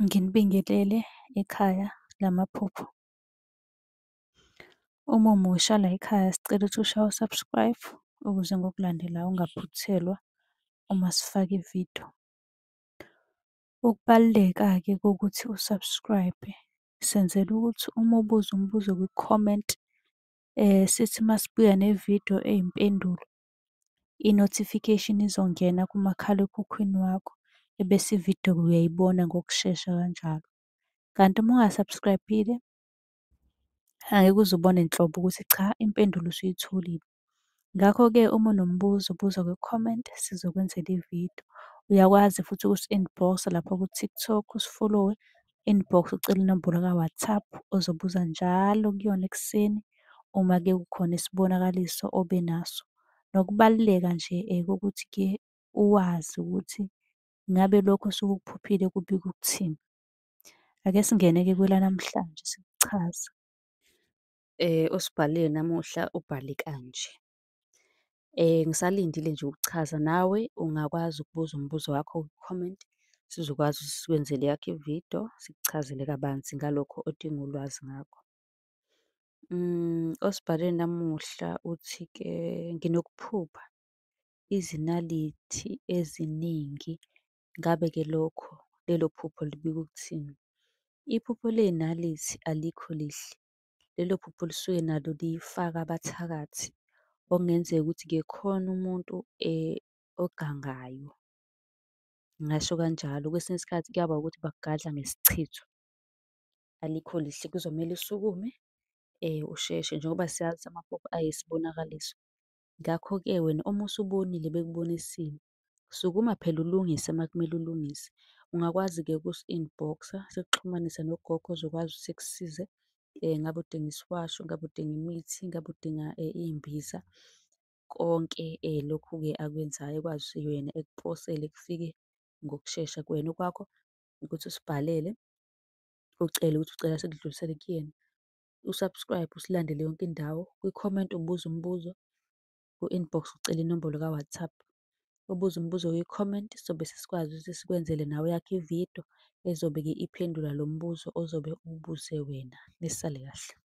Nginibingelele ekhaya lamaphupho. Uma umusha layikhaya sicela ukuthi ushaye u-subscribe ukuze ngokulandelayo ungaphuthelwa uma sifaka ividiyo. Ukubaluleka-ke kokuthi u-subscribe-e, senzela ukuthi uma ubuza umbuzo kwi-comment, sithi uma sibuya nevidiyo eyimpendulo, i-notification izongena kumakhalekhukhwini wakho, ebese ividiyo uyayibona ngokushesha kanjalo. Kanti uma unga-subscribe-ile, angeke uze ubone nhlobo ukuthi cha impendulo usuyitholile. Ngakho-ke uma unombuzo buza kwi-comment sizokwenzela ividiyo. Uyakwazi futhi ukusi-inbox-a lapha ku-TikTok usifolowe, inbox ucele inombolo ka-WhatsApp ozobuza njalo kuyona ekuseni uma-ke kukhona isibonakaliso obe naso. Nokubaluleka nje kokuthi-ke uwazi ukuthi ngabe lokhu osuke ukuphuphile kubika ukuthini. Ake singene-ke kwelanamhlanje sikuchaze. Osibhalile namuhla ubhale kanje. Ngisalindile nje ukuchaza, nawe ungakwazi ukubuza umbuzo wakho ku-comment, sizokwazi ukuthi sikwenzele eyakho ividiyo, sikuchazele kabanzi ngalokho odinga ulwazi ngakho. Osibhalele namuhla uthi-ke, nginokuphupha izinalithi eziningi, ngabe-ke lokho lelo phupho libika ukuthini? Iphupho ley'nalithi alikho lihle. Lelo phupho lisuke nalo lifaka abathakathi, okungenzeka ukuthi-ke khona umuntu ogangayo, ngingasho kanjalo. Kwesinye isikhathi kuyaba ukuthi bakugadla ngesichitho. Alikho lihle, kuzomele usukume usheshe njengoba siyazi amaphupho ayisibonakaliso. Ngakho-ke wena uma usubonile bekubonisile, sukuma phela ulungise uma kumele ulungise. Ungakwazi-ke ukusi-inbox-a sikuxhumanise nogogo ozokwazi ukuthi ekusize. Ngabe udinga isiwasho, ngabe udinga imithi, ngabe udinga iy'mbiza, konke lokhu-ke akwenzayo ekwazi yena ekuposele kufike ngokushesha kuwena. Okwakho ukuthi usibhalele, ucele ukuthi ucela sikudlulisele kuyena, u-subscribe-e, usilandele yonke indawo. Kwi-comment ubuze umbuzo, ku-inbox ucele inombolo ka-WhatsApp. Ubuze umbuzo kwi-comment, sobe sesikwazi ukuthi sikwenzele nawe eyakho ividiyo ezobe-ke iphendula lo mbuzo ozobe uwubuze wena. Nisale kahle.